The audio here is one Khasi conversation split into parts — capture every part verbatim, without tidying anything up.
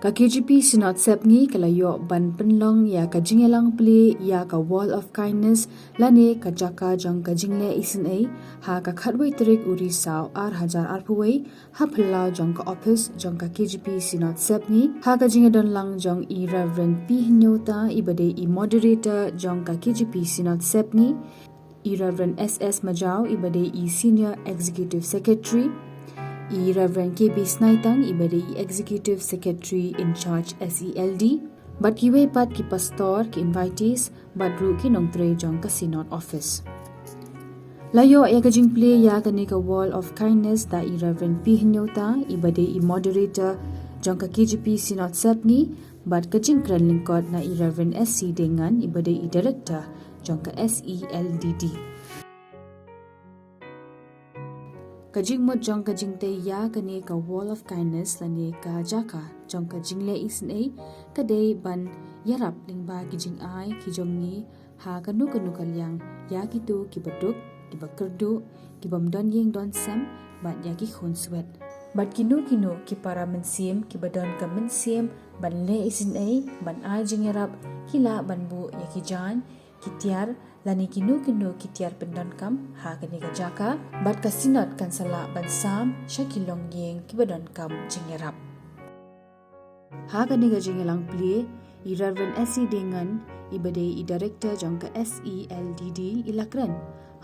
Ka K J P Synod Sepngi ka la ïoh ban pynlong ïa ka jingïalang plie ïa ka Wall of Kindness lane ka jaka jong ka jingleh isynei ha ka khatwei tarik u Risaw ar hajar arphew wei ha phyllaw jong ka office jong ka K J P Synod Sepngi ha ka jingïadonlang jong i Reverend P Hynñiewta i ba dei i moderator jong ka K J P Synod Sepngi, i Reverend S S Majaw i ba dei i Senior Executive Secretary, i Reverend K B Snaitang i ba dei i Executive Secretary in charge S E L D, bad kiwei pat ki pastor, ki invitees, bad ruh ki nongtrei jong ka Synod Office. La ïoh ïa ka jingplie ïa kane ka Wall of Kindness da i Reverend P Hynñiewta i ba dei i moderator jong ka K J P Synod Sepngi, bad ka jingkren lyngkot na i Reverend S C Deingan i ba dei i director jong ka S E L D D. Ka jingmut jong ka jingtei ïa kane ka Wall of Kindness lane ka jaka jong ka jingleh isynei ka dei ban ïarap lyngba ki jingai ki jong ngi ha kano kano ka liang ïa kito ki ba duk, ki ba kyrduh, ki bym don ïing don sem, bad ïa ki khun swet. Bad kino kino ki para mynsiem ki ba don ka mynsiem ban leh isynei, ban ai jingïarap, ki lah ban buh ïa ki jaiñ, ki tiar, lane kino kino ki tiar pyndonkam ha kane ka jaka, bad ka Synod kan sa lah ban sam sha ki longïing ki ba donkam jingïarap. Ha kane ka jingïalang plie, i Reverend S C Deingan i ba dei i director jong ka S E L D D i la kren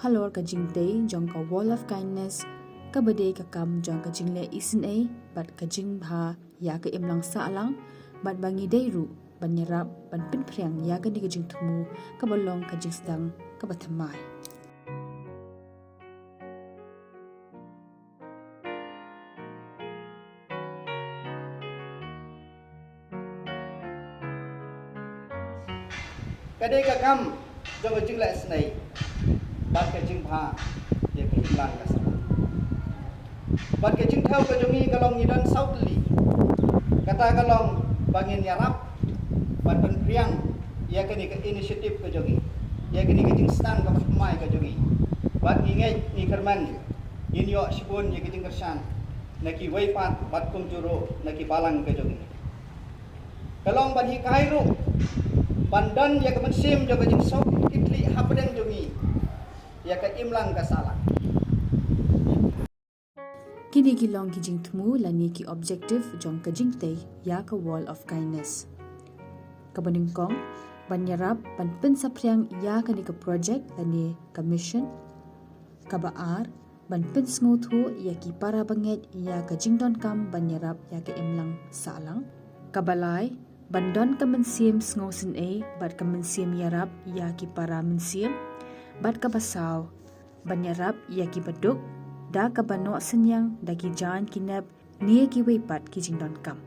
halor ka jingtei jong ka Wall of Kindness, ka ba dei ka kam jong ka jingleh isynei bad ka jingbha ïa ka imlang sahlang, bad ba ngi dei ruh ban ïarap ban pynphriang ïa kane ka jingthmu ka ba long ka jingsdang ka ba thymmai. Ka dei ka kam jong ka jingleh isynei bad ka jingbha ïa ka imlang ka sahlang. Bad ka jingthaw ka jong ngi ka long ngi don saw tylli. Kata ka long ba ngin ïarap ban pynphriang ïa kane ka initiative ka jong ngi, ïa kane ka jingsdang ka ba thymmai ka jong ngi. Bad ngi ngeit ngi kyrmen ngin ïoh shibun ïa ka jingkyrshan na kiwei pat bad kumjuh ruh na ki balang ka jong ngi. Ka long ban hikai ruh ban don ïa ka mynsiem jong ka jingsuk kitlieh hapdeng jong ngi ïa ka imlang ka sahlang. Kine ki long ki jingthmu lane ki objective jong ka jingtei ïa ka Wall of Kindness. Ka ba nyngkong, ban ïarap ban pynsaphriang ïa kane ka project lane ka mission. Ka ba ar, ban pynsngewthuh ïa ki para bangeit ïa ka jingdonkam ban ïarap ïa ka imlang sahlang. Ka ba lai, ban don ka mynsiem sngewsynei bad ka mynsiem ïarap ïa ki para mynsiem. Bad ka ba saw, ban ïarap ïa ki ba duk da ka ba noh synñiang da ki jaiñ ki nep ne kiwei pat ki jingdonkam.